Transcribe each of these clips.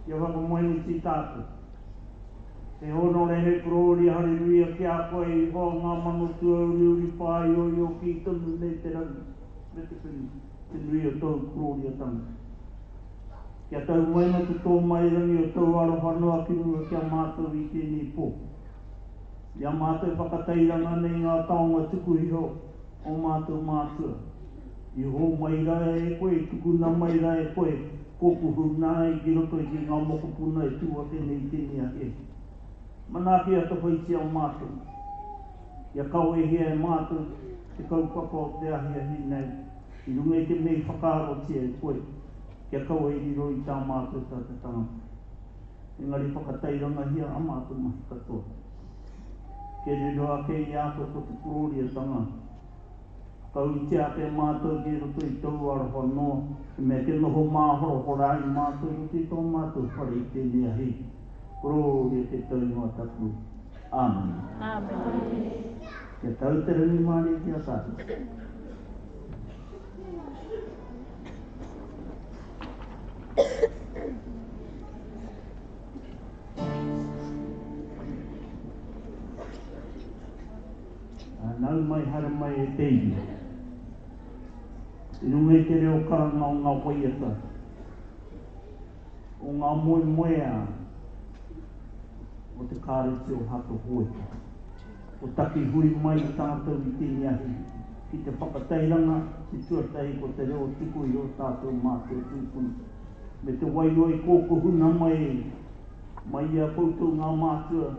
Kia whakamoemiti tātou. He hōnore, he korōria, hareruia ki a koe i hoa ngā mano tuauriuri pāioio kī tonu nei te rangi me te whenua, te nui o tōu korōriatanga. Kia tau mai me te tōmairangi o tōu aroha noa ki runga ki a mātou i tēnei pō. I a mātou whakatairanga nei ngā taonga tuku iho o mātou mātua, i hōmai rā e koe, i tukuna mai rā e koe, kōkuhu nā ai ki roto i ki ngā mokopuna e tū ake nei i tēnei ahiahi. Manaaki atawhaitia mātou, kia kawehia e mātou te kaupapa o te ahiahi nei i runga i te mea i whakaarotia e koe, kia kaua i riro i tā mātou tā te tangata. Engari whakatairangahia a mātou mahi katoa. Kia riro ake i a koe ko te korōriatanga, Whakautia ake mātou ki roto i tōu aroha noa, te mea kia noho māhorahora ai mātou i roto i tō mātou whare i tēnei ahi. Korōria te tau ingoa tapu. Āmine. Āmine. Kia tau te rangimārie ki a tātou. Ā, nau mai, haere mai e te iwi. I runga i te reo karanga o ngā waiata, o ngā moemoeā o te Kāreti o Hato Hoepa. Ko taki hui mai tātou i tēnei ahi ki te whakatairanga, te tuatahi ko te reo tuku iho tātou mātua tūpuna. Me te wairua i kōkuhuna mai, mai i a koutou ngā mātua,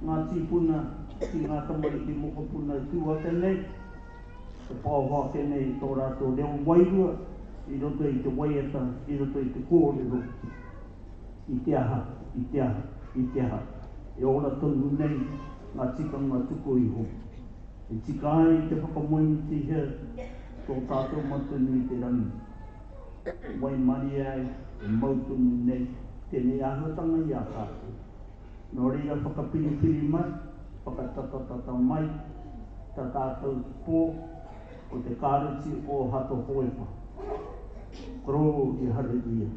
ngā tīpuna ki ngā tamariki mokopuna e tū ake nei, e paoho ake nei i tō rātou reo wairua i roto i te waiata, i roto i te kōrero, i te aha, i te aha, i te aha, e ora tonu nei ngā tikanga tuku iho. E tika ai te whakamoemitihia tō tātou Matua nui te rangi. Waimarie ai e mau tonu nei tēnei āhuatanga i a tātou. Nō reira whakapiripiri mai, whakatatatata mai ta tātou pō ko te Kāreti o Hato Hoepa. Korōria Hareruia.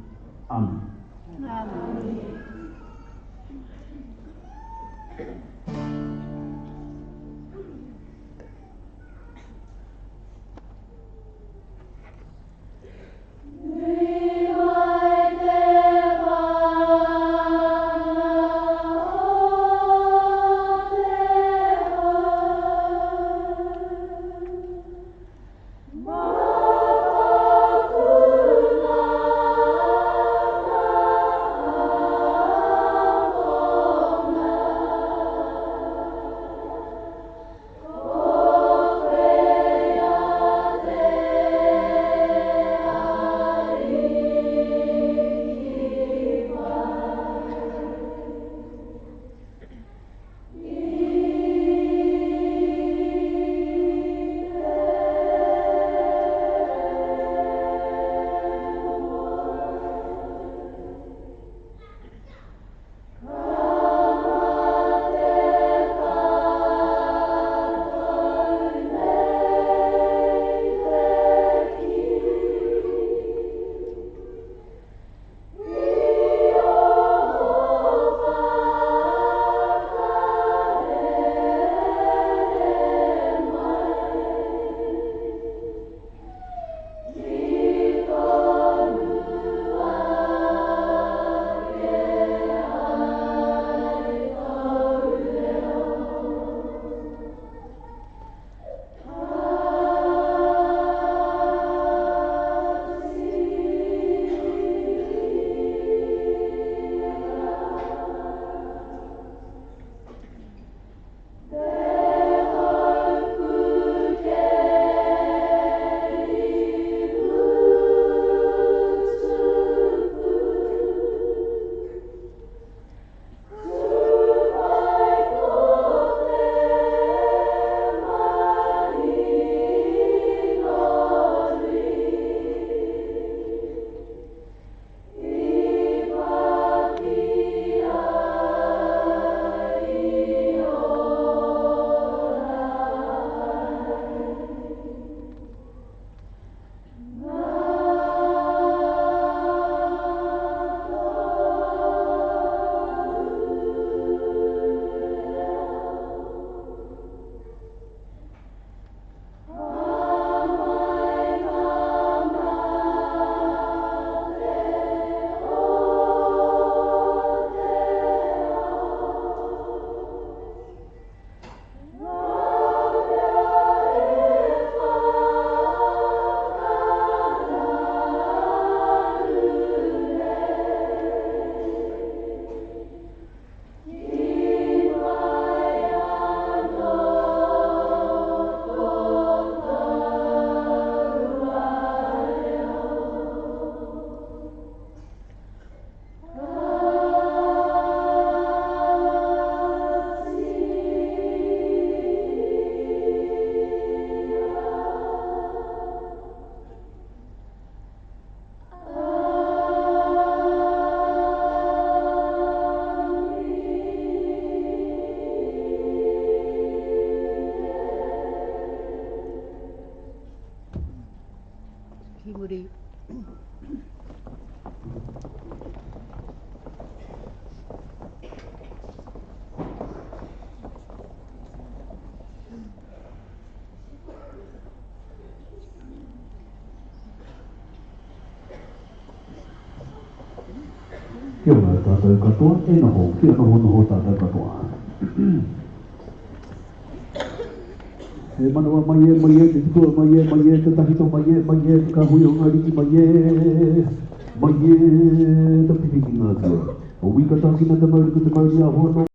Amen. Amen. Ki muri. Kia ora tātou katoa, e noho, kia nohonoho tātou katoa. E manawa mai e, mai e, te tipua mai e, mai e, te tawhito mai e, mai e, te kāhui o ngā riki mai e, mai e, te pipi ki ngā atua. O wī ka tākina te mauri ko te mauri āhua nō.